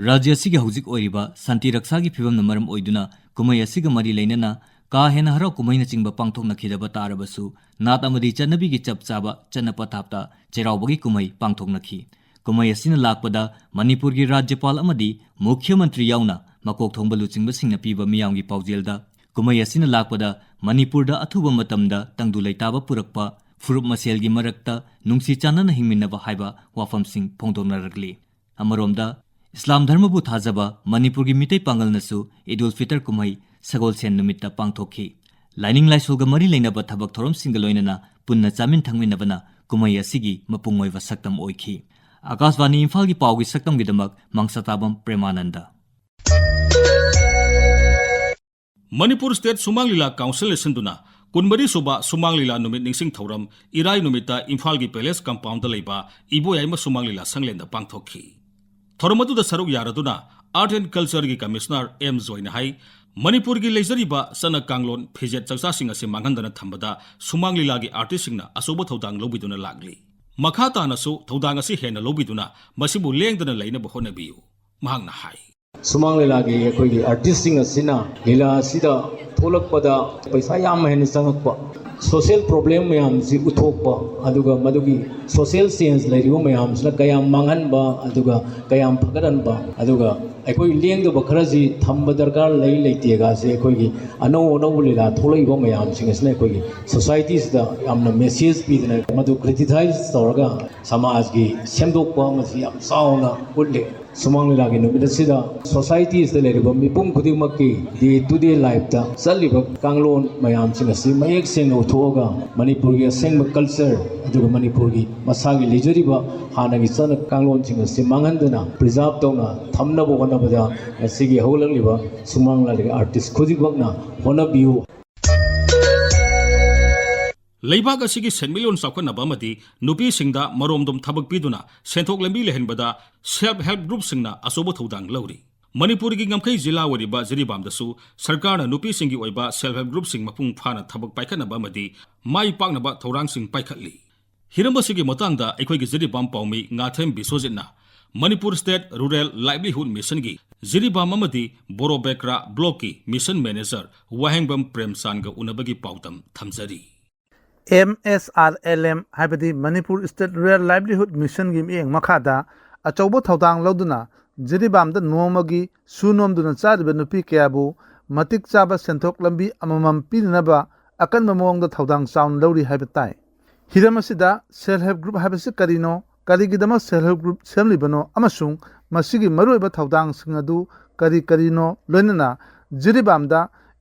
ꯔꯥꯖ꯭ꯌ ꯑꯁꯤꯒꯤ ꯍꯧꯖꯤꯛ ꯑꯣꯏꯔꯤꯕ ꯁꯥꯟꯇꯤ ꯔꯛꯁꯥꯒꯤ ꯐꯤꯕꯝꯅ ꯃꯔꯝ ꯑꯣꯏꯗꯨꯅ ꯀꯨꯝꯍꯩ ꯑꯁꯤꯒ ꯃꯔꯤ ꯂꯩꯅꯅ ꯀꯥ ꯍꯦꯟꯅ ꯍꯔꯥꯎ ꯀꯨꯝꯍꯩꯅꯆꯤꯡꯕ ꯄꯥꯡꯊꯣꯛꯅꯈꯤꯗꯕ ꯇꯥꯔꯕꯁꯨ, ꯅꯥꯠ ꯑꯃꯗꯤ ꯆꯠꯅꯕꯤꯒꯤ ꯆꯞ ꯆꯥꯕ ꯆꯠꯅ ꯄꯊꯥꯞꯇ ꯆꯩꯔꯥꯎꯕꯒꯤ ꯀꯨꯝꯍꯩ ꯄꯥꯡꯊꯣꯛꯅꯈꯤ꯫ ꯀꯨꯝꯍꯩ ꯑꯁꯤꯅ ꯂꯥꯛꯄꯗ ꯃꯅꯤꯄꯨꯔꯒꯤ ꯔꯥꯖ꯭ꯌꯄꯥꯜ ꯑꯃꯗꯤ ꯃꯨꯈ꯭ꯌ ꯃꯟꯇ꯭ꯔꯤ ꯌꯥꯎꯅ ꯃꯀꯣꯛ ꯊꯣꯡꯕ ꯂꯨꯆꯤꯡꯕꯁꯤꯡꯅ ꯄꯤꯕ ꯃꯤꯌꯥꯝꯒꯤ ꯄꯥꯎꯖꯦꯜꯗ, ꯀꯨꯝꯍꯩ ꯑꯁꯤꯅ ꯂꯥꯛꯄꯗ ꯃꯅꯤꯄꯨꯔꯗ ꯑꯊꯨꯕ ꯃꯇꯝꯗ ꯇꯪꯗꯨ ꯂꯩꯇꯥꯕ ꯄꯨꯔꯛꯄ, ꯐꯨꯔꯨꯞ ꯃꯁꯦꯜꯒꯤ ꯃꯔꯛꯇ ꯅꯨꯡꯁꯤ ꯆꯥꯟꯅꯅ ꯍꯤꯡꯃꯤꯟꯅꯕ ꯍꯥꯏꯕ ꯋꯥꯐꯝꯁꯤꯡ ꯐꯣꯡꯗꯣꯛꯅꯔꯛꯂꯤ꯫ ꯑꯃꯔꯣꯝꯗ, ꯏꯁꯂꯥꯝ ꯙꯔꯃꯕꯨ ꯊꯥꯖꯕ ꯃꯅꯤꯄꯨꯔꯒꯤ ꯃꯤꯇꯩ ꯄꯥꯡꯒꯜꯅꯁꯨ ꯏꯗ ꯎꯜ ꯐꯤꯇꯔ ꯀꯨꯝꯍꯩ ꯁꯒꯣꯜꯁꯦꯟ ꯅꯨꯃꯤꯠꯇ ꯄꯥꯡꯊꯣꯛꯈꯤ꯫ ꯂꯥꯏꯅꯤꯡ ꯂꯥꯏꯁꯣꯜꯒ ꯃꯔꯤ ꯂꯩꯅꯕ ꯊꯕꯛ ꯊꯧꯔꯝꯁꯤꯡꯒ ꯂꯣꯏꯅꯅ ꯄꯨꯟꯅ ꯆꯥꯃꯤꯟ ꯊꯛꯃꯤꯟꯅꯕꯅ ꯀꯨꯝꯍꯩ ꯑꯁꯤꯒꯤ ꯃꯄꯨꯡ ꯑꯣꯏꯕ ꯁꯛꯇꯝ ꯑꯣꯏꯈꯤ꯫ ꯑꯀꯥꯁꯕꯥꯅꯤ ꯏꯝꯐꯥꯜꯒꯤ ꯄꯥꯎꯒꯤ ꯁꯛꯇꯝꯒꯤꯗꯃꯛ ꯃꯪꯁꯥꯇꯥꯕꯝ ꯄ꯭ꯔꯦꯃꯥꯅꯟꯗ꯫ ꯃꯅꯤꯄꯨꯔ ꯁ꯭ꯇꯦꯠ ꯁꯨꯃꯥꯡ ꯂꯤꯂꯥ ꯀꯥꯎꯟꯁꯤꯜꯅ ꯁꯤꯟꯗꯨꯅ ꯀꯨꯟꯃꯔꯤ ꯁꯨꯕ ꯁꯨꯃꯥꯡ ꯂꯤꯂꯥ ꯅꯨꯃꯤꯠ ꯅꯤꯡꯁꯤꯡ ꯊꯧꯔꯝ ꯏꯔꯥꯏ ꯅꯨꯃꯤꯠꯇ ꯏꯝꯐꯥꯜꯒꯤ ꯄꯦꯂꯦꯁ ꯀꯝꯄꯥꯎꯟꯗ ꯂꯩꯕ ꯏꯕꯣꯌꯥꯏꯃ ꯁꯨꯃꯥꯡ ꯂꯤꯂꯥ ꯁꯪꯂꯦꯟꯗ ꯄꯥꯡꯊꯣꯛꯈꯤ꯫ ꯊꯧꯔꯝ ꯑꯗꯨꯗ ꯁꯔꯨꯛ ꯌꯥꯔꯗꯨꯅ ꯑꯥꯔꯠ ꯑꯦꯟ ꯀꯜꯆꯔꯒꯤ ꯀꯃꯤꯁꯅꯔ ꯑꯦꯝ ꯖꯣꯏꯅ ꯍꯥꯏ, ꯃꯅꯤꯄꯨꯔꯒꯤ ꯂꯩꯖꯔꯤꯕ ꯆꯠꯅ ꯀꯥꯡꯂꯣꯟ, ꯐꯤꯖꯦꯠ ꯆꯛꯆꯥꯁꯤꯡ ꯑꯁꯤ ꯃꯥꯡꯍꯟꯗꯅ ꯊꯝꯕꯗ ꯁꯨꯃꯥꯡ ꯂꯤꯂꯥꯒꯤ ꯑꯥꯔꯇꯤꯁꯁꯤꯡꯅ ꯑꯆꯧꯕ ꯊꯧꯗꯥꯡ ꯂꯧꯕꯤꯗꯨꯅ ꯂꯥꯛꯂꯤ꯫ ꯃꯈꯥ ꯇꯥꯅꯁꯨ ꯊꯧꯗꯥꯡ ꯑꯁꯤ ꯍꯦꯟꯅ ꯂꯧꯕꯤꯗꯨꯅ ꯃꯁꯤꯕꯨ ꯂꯦꯡꯗꯅ ꯂꯩꯅꯕ ꯍꯣꯠꯅꯕꯤꯌꯨ, ꯃꯍꯥꯛꯅ ꯍꯥꯏ꯫ ꯁꯨꯃꯥꯡ ꯂꯤꯂꯥꯒꯤ ꯑꯩꯈꯣꯏꯒꯤ ꯑꯥꯔꯇꯤꯁꯁꯤꯡ ꯑꯁꯤꯅ ꯂꯤꯂꯥ ꯑꯁꯤꯗ ꯊꯣꯛꯂꯛꯄꯗ ꯄꯩꯁꯥ ꯌꯥꯝ ꯍꯦꯟꯅ ꯆꯪꯉꯛꯄ, ꯁꯣꯁꯤꯌꯦꯜ ꯄ꯭ꯔꯣꯕ꯭ꯂꯦꯝ ꯃꯌꯥꯝꯁꯤ ꯎꯠꯊꯣꯛꯄ, ꯑꯗꯨꯒ ꯃꯗꯨꯒꯤ ꯁꯣꯁꯤꯌꯦꯜ ꯆꯦꯟꯖ ꯂꯩꯔꯤꯕ ꯃꯌꯥꯝꯁꯤꯅ ꯀꯌꯥꯝ ꯃꯥꯡꯍꯟꯕ, ꯑꯗꯨꯒ ꯀꯌꯥꯝ ꯐꯒꯠꯍꯟꯕ, ꯑꯗꯨꯒ ꯑꯩꯈꯣꯏ ꯂꯦꯡꯗꯕ ꯈꯔꯁꯤ ꯊꯝꯕ ꯗꯔꯀꯥꯔ ꯂꯩ ꯂꯩꯇꯦꯒꯁꯦ ꯑꯩꯈꯣꯏꯒꯤ ꯑꯅꯧ ꯑꯅꯧꯕ ꯂꯤꯂꯥ ꯊꯣꯛꯂꯛꯏꯕ ꯃꯌꯥꯝꯁꯤꯡ ꯑꯁꯤꯅ ꯑꯩꯈꯣꯏꯒꯤ ꯁꯣꯁꯥꯏꯇꯤꯁꯤꯗ ꯌꯥꯝꯅ ꯃꯦꯁꯦꯖ ꯄꯤꯗꯅ ꯃꯗꯨ ꯀ꯭ꯔꯤꯇꯤꯁꯥꯏꯖ ꯇꯧꯔꯒ ꯁꯃꯥꯖꯀꯤ ꯁꯦꯝꯗꯣꯛꯄ ꯑꯃꯁꯤ ꯌꯥꯝ ꯆꯥꯎꯅ ꯎꯠꯂꯤ꯫ ꯁꯨꯃꯥꯡ ꯂꯤꯂꯥꯒꯤ ꯅꯨꯃꯤꯠ ꯑꯁꯤꯗ ꯁꯣꯁꯥꯏꯇꯤꯁꯤꯗ ꯂꯩꯔꯤꯕ ꯃꯤꯄꯨꯝ ꯈꯨꯗꯤꯡꯃꯛꯀꯤ ꯗꯦ ꯇꯨ ꯗꯦ ꯂꯥꯏꯐꯇ ꯆꯠꯂꯤꯕ ꯀꯥꯡꯂꯣꯟ ꯃꯌꯥꯝꯁꯤꯡ ꯑꯁꯤ ꯃꯌꯦꯛ ꯁꯦꯡꯅ ꯎꯠꯊꯣꯛꯑꯒ ꯃꯅꯤꯄꯨꯔꯒꯤ ꯑꯁꯦꯡꯕ ꯀꯜꯆꯔ ꯑꯗꯨꯒ ꯃꯅꯤꯄꯨꯔꯒꯤ ꯃꯁꯥꯒꯤ ꯂꯩꯖꯔꯤꯕ ꯍꯥꯟꯅꯒꯤ ꯆꯠꯅ ꯀꯥꯡꯂꯣꯟꯁꯤꯡ ꯑꯁꯤ ꯃꯥꯡꯍꯟꯗꯅ ꯄ꯭ꯔꯤꯖꯥꯕ ꯇꯧꯅ ꯊꯝꯅꯕ ꯍꯣꯠꯅꯕꯗ ꯉꯁꯤꯒꯤ ꯍꯧꯒꯠꯂꯛꯂꯤꯕ ꯁꯨꯃꯥꯡ ꯂꯤꯂꯥꯒꯤ ꯑꯥꯔꯇꯤꯁ ꯈꯨꯗꯤꯡꯃꯛꯅ ꯍꯣꯠꯅꯕꯤꯌꯨ꯫ ꯂꯩꯕꯥꯛ ꯑꯁꯤꯒꯤ ꯁꯦꯟꯃꯤꯠꯂꯣꯟ ꯆꯥꯎꯈꯠꯅꯕ ꯑꯃꯗꯤ ꯅꯨꯄꯤꯁꯤꯡꯗ ꯃꯔꯣꯝꯗꯣꯝ ꯊꯕꯛ ꯄꯤꯗꯨꯅ ꯁꯦꯟꯊꯣꯛ ꯂꯝꯕꯤ ꯂꯩꯍꯟꯕꯗ ꯁꯦꯜꯐ ꯍꯦꯜꯞ ꯒ꯭ꯔꯨꯞꯁꯤꯡꯅ ꯑꯆꯧꯕ ꯊꯧꯗꯥꯡ ꯂꯧꯔꯤ꯫ ꯃꯅꯤꯄꯨꯔꯒꯤ ꯉꯝꯈꯩ ꯖꯤꯂꯥ ꯑꯣꯏꯔꯤꯕ ꯖꯤꯔꯤꯕꯥꯝꯗꯁꯨ ꯁꯔꯀꯥꯔꯅ ꯅꯨꯄꯤꯁꯤꯡꯒꯤ ꯑꯣꯏꯕ ꯁꯦꯜꯐ ꯍꯦꯜꯞ ꯒ꯭ꯔꯨꯞꯁꯤꯡ ꯃꯄꯨꯡ ꯐꯥꯅ ꯊꯕꯛ ꯄꯥꯏꯈꯠꯅꯕ ꯑꯃꯗꯤ ꯃꯥꯏ ꯄꯥꯛꯅꯕ ꯊꯧꯔꯥꯡꯁꯤꯡ ꯄꯥꯏꯈꯠꯂꯤ꯫ ꯍꯤꯔꯝ ꯑꯁꯤꯒꯤ ꯃꯇꯥꯡꯗ ꯑꯩꯈꯣꯏꯒꯤ ꯖꯤꯔꯤꯕꯥꯝ ꯄꯥꯎꯃꯤ ꯉꯥꯊꯦꯝ ꯕꯤꯁ꯭ꯋꯖꯤꯠꯅ ꯃꯅꯤꯄꯨꯔ ꯁ꯭ꯇꯦꯠ ꯔꯨꯔꯦꯜ ꯂꯥꯏꯚꯂꯤꯍꯨꯗ ꯃꯤꯁꯟꯒꯤ ꯖꯤꯔꯤꯕꯥꯝ ꯑꯃꯗꯤ ꯕꯣꯔꯣꯕꯦꯀ꯭ꯔꯥ ꯕ꯭ꯂꯣꯛꯀꯤ ꯃꯤꯁꯟ ꯃꯦꯅꯦꯖꯔ ꯋꯥꯍꯦꯡꯕꯝ ꯄ꯭ꯔꯦꯝꯆꯥꯟꯒ ꯎꯅꯕꯒꯤ ꯄꯥꯎꯗꯝ ꯊꯝꯖꯔꯤ꯫ M S R L M ꯍꯥꯏꯕꯗꯤ ꯃꯅꯤꯄꯨꯔ ꯁ꯭ꯇꯦꯠ ꯔꯨꯔꯦꯜ ꯂꯥꯏꯚꯂꯤꯍꯨꯗ ꯃꯤꯁꯟꯒꯤ ꯃꯤꯠꯌꯦꯡ ꯃꯈꯥꯗ ꯑꯆꯧꯕ ꯊꯧꯗꯥꯡ ꯂꯧꯗꯨꯅ ꯖꯤꯔꯤꯕꯥꯝꯗ ꯅꯣꯡꯃꯒꯤ ꯁꯨ ꯅꯣꯝꯗꯨꯅ ꯆꯥꯔꯤꯕ ꯅꯨꯄꯤ ꯀꯌꯥꯕꯨ ꯃꯇꯤꯛ ꯆꯥꯕ ꯁꯦꯟꯊꯣꯛ ꯂꯝꯕꯤ ꯑꯃꯃꯝ ꯄꯤꯅꯅꯕ ꯑꯀꯟꯕ ꯃꯑꯣꯡꯗ ꯊꯧꯗꯥꯡ ꯆꯥꯎꯅ ꯂꯧꯔꯤ ꯍꯥꯏꯕ ꯇꯥꯏ꯫ ꯍꯤꯔꯝ ꯑꯁꯤꯗ ꯁꯦꯜꯐ ꯍꯦꯜꯞ ꯒ꯭ꯔꯨꯞ ꯍꯥꯏꯕꯁꯤ ꯀꯔꯤꯅꯣ, ꯀꯔꯤꯒꯤꯗꯃꯛ ꯁꯦꯜꯐ ꯍꯦꯜꯞ ꯒ꯭ꯔꯨꯞ ꯁꯦꯝꯂꯤꯕꯅꯣ ꯑꯃꯁꯨꯡ ꯃꯁꯤꯒꯤ ꯃꯔꯨꯑꯣꯏꯕ ꯊꯧꯗꯥꯡꯁꯤꯡ ꯑꯗꯨ ꯀꯔꯤ ꯀꯔꯤꯅꯣ, ꯂꯣꯏꯅꯅ ꯖꯤꯔꯤꯕꯥꯝꯗ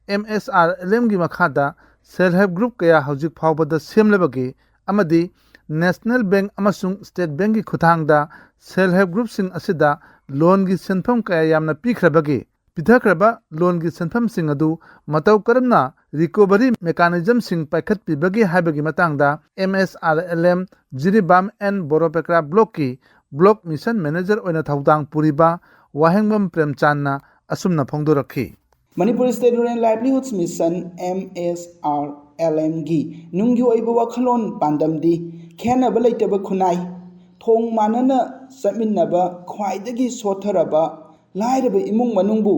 ꯑꯦꯝ ꯑꯦꯁ ꯑꯥꯔ ꯑꯦꯜ ꯑꯦꯝꯒꯤ ꯃꯈꯥꯗ ꯁꯦꯜꯐ ꯍꯦꯜꯞ ꯒ꯭ꯔꯨꯞ ꯀꯌꯥ ꯍꯧꯖꯤꯛ ꯐꯥꯎꯕꯗ ꯁꯦꯝꯂꯕꯒꯦ ꯑꯃꯗꯤ ꯅꯦꯁꯅꯦꯜ ꯕꯦꯡꯛ ꯑꯃꯁꯨꯡ ꯁ꯭ꯇꯦꯠ ꯕꯦꯡꯛꯀꯤ ꯈꯨꯠꯊꯥꯡꯗ ꯁꯦꯜꯐ ꯍꯦꯜꯞ ꯒ꯭ꯔꯨꯞꯁꯤꯡ ꯑꯁꯤꯗ ꯂꯣꯟꯒꯤ ꯁꯦꯟꯐꯝ ꯀꯌꯥ ꯌꯥꯝꯅ ꯄꯤꯈ꯭ꯔꯕꯒꯦ? ꯄꯤꯊꯈ꯭ꯔꯕ ꯂꯣꯟꯒꯤ ꯁꯦꯟꯐꯝꯁꯤꯡ ꯑꯗꯨ ꯃꯇꯧ ꯀꯔꯝꯅ ꯔꯤꯀꯣꯚꯔꯤ ꯃꯦꯀꯥꯅꯤꯖꯝꯁꯤꯡ ꯄꯥꯏꯈꯠꯄꯤꯕꯒꯦ ꯍꯥꯏꯕꯒꯤ ꯃꯇꯥꯡꯗ M S R L M Jiribam and Borobekra ꯕ꯭ꯂꯣꯛꯀꯤ ꯕ꯭ꯂꯣꯛ ꯃꯤꯁꯟ ꯃꯦꯅꯦꯖꯔ ꯑꯣꯏꯅ ꯊꯧꯗꯥꯡ ꯄꯨꯔꯤꯕ ꯋꯥꯍꯦꯡꯕꯝ ꯄ꯭ꯔꯦꯝꯆꯥꯟꯅ ꯑꯁꯨꯝꯅ ꯐꯣꯡꯗꯣꯔꯛꯈꯤ꯫ Manipur state rural livelihood mission, M S R L ꯑꯦꯝꯒꯤ ꯅꯨꯡꯒꯤ ꯑꯣꯏꯕ ꯋꯥꯈꯜꯂꯣꯟ ꯄꯥꯟꯗꯝꯗꯤ ꯈꯦꯟꯅꯕ ꯂꯩꯇꯕ ꯈꯨꯟꯅꯥꯏ, ꯊꯣꯡ ꯃꯥꯟꯅꯅ ꯆꯠꯃꯤꯟꯅꯕ ꯈ꯭ꯋꯥꯏꯗꯒꯤ ꯁꯣꯠꯊꯔꯕ ꯂꯥꯏꯔꯕ ꯏꯃꯨꯡ ꯃꯅꯨꯡꯕꯨ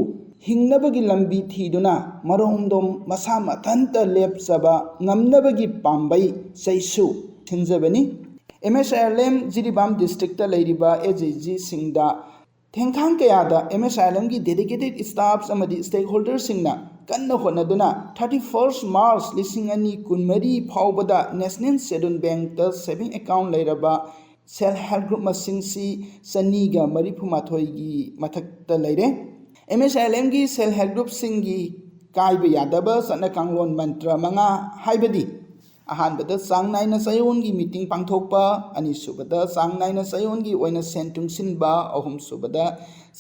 ꯍꯤꯡꯅꯕꯒꯤ ꯂꯝꯕꯤ ꯊꯤꯗꯨꯅ ꯃꯔꯣꯝꯗꯣꯝ ꯃꯁꯥ ꯃꯊꯟꯇ ꯂꯦꯞꯆꯕ ꯉꯝꯅꯕꯒꯤ ꯄꯥꯝꯕꯩ ꯆꯩꯁꯨ ꯊꯤꯟꯖꯕꯅꯤ꯫ M S R L M Jiribam district ꯂꯩꯔꯤꯕ ꯑꯦꯁ ꯑꯦꯆ ꯖꯤꯁꯤꯡꯗ ꯊꯦꯡꯈꯥꯡ ꯀꯌꯥꯗ ꯑꯦꯝ ꯑꯦꯁ ꯑꯥꯏ ꯑꯦꯜ ꯑꯦꯝꯒꯤ dedicated staffs ꯑꯃꯗꯤ stakeholderꯁꯤꯡꯅ ꯀꯟꯅ ꯍꯣꯠꯅꯗꯨꯅ thirty first March ꯂꯤꯁꯤꯡ ꯑꯅꯤ ꯀꯨꯟꯃꯔꯤ ꯐꯥꯎꯕꯗ National Schedule Bankꯇ saving account ꯂꯩꯔꯕ self help group ꯃꯁꯤꯡꯁꯤ ꯆꯅꯤꯒ ꯃꯔꯤꯐꯨ ꯃꯥꯊꯣꯏꯒꯤ ꯃꯊꯛꯇ ꯂꯩꯔꯦ꯫ ꯑꯦꯝ ꯑꯦꯁ ꯑꯥꯏ ꯑꯦꯜ ꯑꯦꯝꯒꯤ self help groupꯁꯤꯡꯒꯤ ꯀꯥꯏꯕ ꯌꯥꯗꯕ ꯆꯠꯅ ꯀꯥꯡꯂꯣꯟ ꯃꯟꯇ꯭ꯔ ꯃꯉꯥ ꯍꯥꯏꯕꯗꯤ, ꯑꯍꯥꯟꯕꯗ ꯆꯥꯡ ꯅꯥꯏꯅ ꯆꯌꯣꯜꯒꯤ meeting ꯄꯥꯡꯊꯣꯛꯄ, ꯑꯅꯤꯁꯨꯕꯗ ꯆꯥꯡ ꯅꯥꯏꯅ ꯆꯌꯣꯜꯒꯤ ꯑꯣꯏꯅ ꯁꯦꯟ ꯇꯨꯡꯁꯤꯟꯕ, ꯑꯍꯨꯝꯁꯨꯕꯗ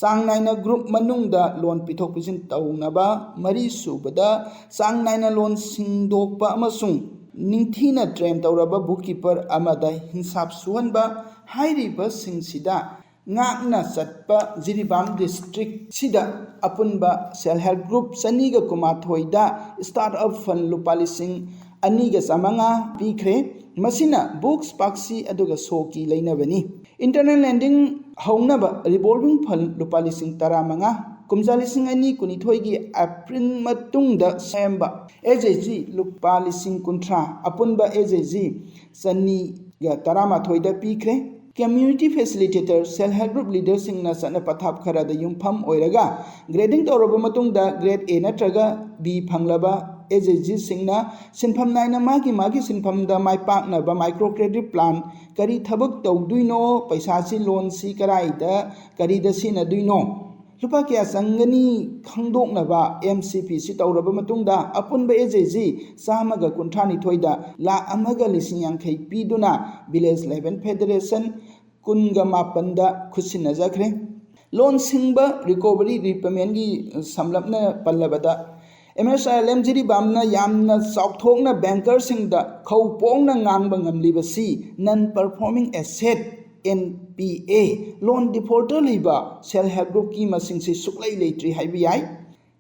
ꯆꯥꯡ ꯅꯥꯏꯅ group ꯃꯅꯨꯡꯗ loan ꯄꯤꯊꯣꯛ ꯄꯤꯁꯤꯟ ꯇꯧꯅꯕ, ꯃꯔꯤꯁꯨꯕꯗ ꯆꯥꯡ ꯅꯥꯏꯅ loan ꯁꯤꯡꯗꯣꯛꯄ ꯑꯃꯁꯨꯡ ꯅꯤꯡꯊꯤꯅ train ꯇꯧꯔꯕ bookkeeper ꯑꯃꯗ ꯍꯤꯟꯁꯥꯞ ꯁꯨꯍꯟꯕ ꯍꯥꯏꯔꯤꯕꯁꯤꯡꯁꯤꯗ ꯉꯥꯛꯅ ꯆꯠꯄ ꯖꯤꯔꯤꯕꯥꯝ districtꯁꯤꯗ ꯑꯄꯨꯟꯕ self help group ꯆꯅꯤꯒ ꯀꯨꯟꯃꯥꯊꯣꯏꯗ start up fund ꯂꯨꯄꯥ ꯂꯤꯁꯤꯡ ꯑꯅꯤꯒ ꯆꯥꯃꯉꯥ ꯄꯤꯈ꯭ꯔꯦ꯫ ꯃꯁꯤꯅ books ꯄꯥꯛꯁꯤ ꯑꯗꯨꯒ ꯁꯣꯀꯤ ꯂꯩꯅꯕꯅꯤ꯫ Internal lending ꯍꯧꯅꯕ revolving fund ꯂꯨꯄꯥ ꯂꯤꯁꯤꯡ ꯇꯔꯥꯃꯉꯥ, ꯀꯨꯝꯖꯥ ꯂꯤꯁꯤꯡ ꯑꯅꯤ ꯀꯨꯟꯅꯤꯊꯣꯏꯒꯤ April ꯃꯇꯨꯡꯗ ꯁꯦꯝꯕ S H G ꯂꯨꯄꯥ ꯂꯤꯁꯤꯡ ꯀꯨꯟꯊ꯭ꯔꯥ, ꯑꯄꯨꯟꯕ S H G ꯆꯅꯤꯒ ꯇꯔꯥꯃꯥꯊꯣꯏꯗ ꯄꯤꯈ꯭ꯔꯦ꯫ Community facilitator, self help group leaderꯁꯤꯡꯅ ꯆꯠꯅ ꯄꯊꯥꯞ ꯈꯔꯗ ꯌꯨꯝꯐꯝ ꯑꯣꯏꯔꯒ grading ꯇꯧꯔꯕ ꯃꯇꯨꯡꯗ grade A ꯅꯠꯇ꯭ꯔꯒ B ꯐꯪꯂꯕ S H Gꯁꯤꯡꯅ ꯁꯤꯟꯐꯝ ꯅꯥꯏꯅ ꯃꯥꯒꯤ ꯃꯥꯒꯤ ꯁꯤꯟꯐꯝꯗ ꯃꯥꯏ ꯄꯥꯛꯅꯕ micro credit plan, ꯀꯔꯤ ꯊꯕꯛ ꯇꯧꯗꯣꯏꯅꯣ, ꯄꯩꯁꯥꯁꯤ loanꯁꯤ ꯀꯔꯥꯏꯗ ꯀꯔꯤꯗ ꯁꯤꯖꯤꯟꯅꯗꯣꯏꯅꯣ, ꯂꯨꯄꯥ ꯀꯌꯥ ꯆꯪꯒꯅꯤ ꯈꯪꯗꯣꯛꯅꯕ M C P ꯁꯤ ꯇꯧꯔꯕ ꯃꯇꯨꯡꯗ ꯑꯄꯨꯟꯕ S H G ꯆꯥꯝꯃꯒ ꯀꯨꯟꯊ꯭ꯔꯥ ꯅꯤꯊꯣꯏꯗ ꯂꯥꯈ ꯑꯃꯒ ꯂꯤꯁꯤꯡ ꯌꯥꯡꯈꯩ ꯄꯤꯗꯨꯅ village level federation ꯀꯨꯟꯒ ꯃꯥꯄꯟꯗ ꯈꯨꯠꯁꯤꯟꯅꯖꯈ꯭ꯔꯦ꯫ Loan ꯁꯤꯡꯕ recovery repaymentꯀꯤ ꯁꯝꯂꯞꯅ ꯄꯜꯂꯕꯗ, M S I L M ꯖꯤꯔꯤꯕꯥꯝꯅ ꯌꯥꯝꯅ ꯆꯥꯎꯊꯣꯛꯅ bankerꯁꯤꯡꯗ ꯈꯧ ꯄꯣꯡꯅ ꯉꯥꯡꯕ ꯉꯝꯂꯤꯕꯁꯤ non performing asset, N P A, loan defaulter ꯂꯩꯕ self help groupꯀꯤ ꯃꯁꯤꯡꯁꯤ ꯁꯨꯛꯂꯩ ꯂꯩꯇ꯭ꯔꯤ ꯍꯥꯏꯕ ꯌꯥꯏ꯫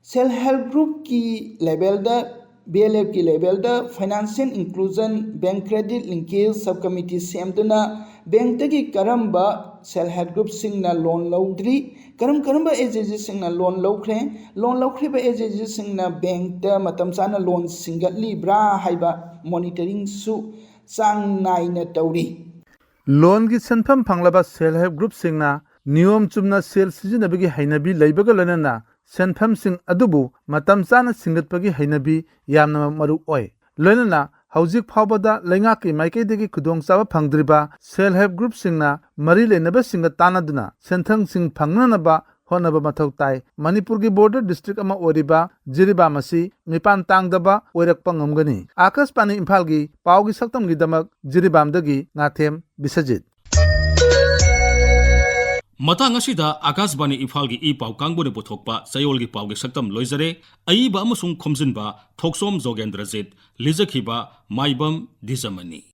Self help groupꯀꯤ levelꯗ, B L Fꯀꯤ levelꯗ financial inclusion, bank credit linkage subcommittee ꯁꯦꯝꯗꯨꯅ bankꯇꯒꯤ ꯀꯔꯝꯕ self help groupꯁꯤꯡꯅ loan ꯂꯧꯗ꯭ꯔꯤ, ꯀꯔꯝ ꯀꯔꯝꯕ S H Gꯁꯤꯡꯅ loan ꯂꯧꯈ꯭ꯔꯦ, loan ꯂꯧꯈ꯭ꯔꯤꯕ S H Gꯁꯤꯡꯅ bankꯇ ꯃꯇꯝ ꯆꯥꯅ loan ꯁꯤꯡꯒꯠꯂꯤꯕ꯭ꯔꯥ ꯍꯥꯏꯕ monitoringꯁꯨ ꯆꯥꯡ ꯅꯥꯏꯅ ꯇꯧꯔꯤ꯫ Loanꯒꯤ ꯁꯦꯟꯐꯝ ꯐꯪꯂꯕ self help groupꯁꯤꯡꯅ ꯅꯤꯌꯣꯝ ꯆꯨꯝꯅ ꯁꯦꯜ ꯁꯤꯖꯤꯟꯅꯕꯒꯤ ꯍꯩꯅꯕꯤ ꯂꯩꯕꯒ ꯂꯣꯏꯅꯅ ꯁꯦꯟꯐꯝꯁꯤꯡ ꯑꯗꯨꯕꯨ ꯃꯇꯝ ꯆꯥꯅ ꯁꯤꯡꯒꯠꯄꯒꯤ ꯍꯩꯅꯕꯤ ꯌꯥꯝꯅ ꯃꯔꯨ ꯑꯣꯏ꯫ ꯂꯣꯏꯅꯅ ꯍꯧꯖꯤꯛ ꯐꯥꯎꯕꯗ ꯂꯩꯉꯥꯛꯀꯤ ꯃꯥꯏꯀꯩꯗꯒꯤ ꯈꯨꯗꯣꯡꯆꯥꯕ ꯐꯪꯗ꯭ꯔꯤꯕ self help groupꯁꯤꯡꯅ ꯃꯔꯤ ꯂꯩꯅꯕꯁꯤꯡꯒ ꯇꯥꯟꯅꯗꯨꯅ ꯁꯦꯟꯊꯪꯁꯤꯡ ꯐꯪꯅꯅꯕ ꯍꯣꯠꯅꯕ ꯃꯊꯧ ꯇꯥꯏ꯫ ꯃꯅꯤꯄꯨꯔꯒꯤ border district ꯑꯃ ꯑꯣꯏꯔꯤꯕ ꯖꯤꯔꯤꯕꯥꯝ ꯑꯁꯤ ꯃꯤꯄꯥꯟ ꯇꯥꯡꯗꯕ ꯑꯣꯏꯔꯛꯄ ꯉꯝꯒꯅꯤ꯫ ꯑꯥꯀꯥꯁꯕꯥꯅꯤ ꯏꯝꯐꯥꯜꯒꯤ ꯄꯥꯎꯒꯤ ꯁꯛꯇꯝꯒꯤꯗꯃꯛ ꯖꯤꯔꯤꯕꯥꯝꯗꯒꯤ ꯉꯥꯊꯦꯝ ꯕꯤꯁꯖꯤꯠ꯫ ꯃꯇꯥꯡ ꯑꯁꯤꯗ ꯑꯥꯀꯥꯁꯕꯥꯅꯤ ꯏꯝꯐꯥꯜꯒꯤ ꯏ ꯄꯥꯎ ꯀꯥꯡꯕꯨꯅ ꯄꯨꯊꯣꯛꯄ ꯆꯌꯣꯜꯒꯤ ꯄꯥꯎꯒꯤ ꯁꯛꯇꯝ ꯂꯣꯏꯖꯔꯦ꯫ ꯑꯏꯕ ꯑꯃꯁꯨꯡ ꯈꯣꯝꯖꯤꯟꯕ ꯊꯣꯛꯆꯣꯝ ꯖꯣꯒꯦꯟꯗ꯭ꯔꯖꯤꯠ, ꯂꯤꯖꯈꯤꯕ ꯃꯥꯏꯕꯝ ꯗꯤꯖꯃꯅꯤ꯫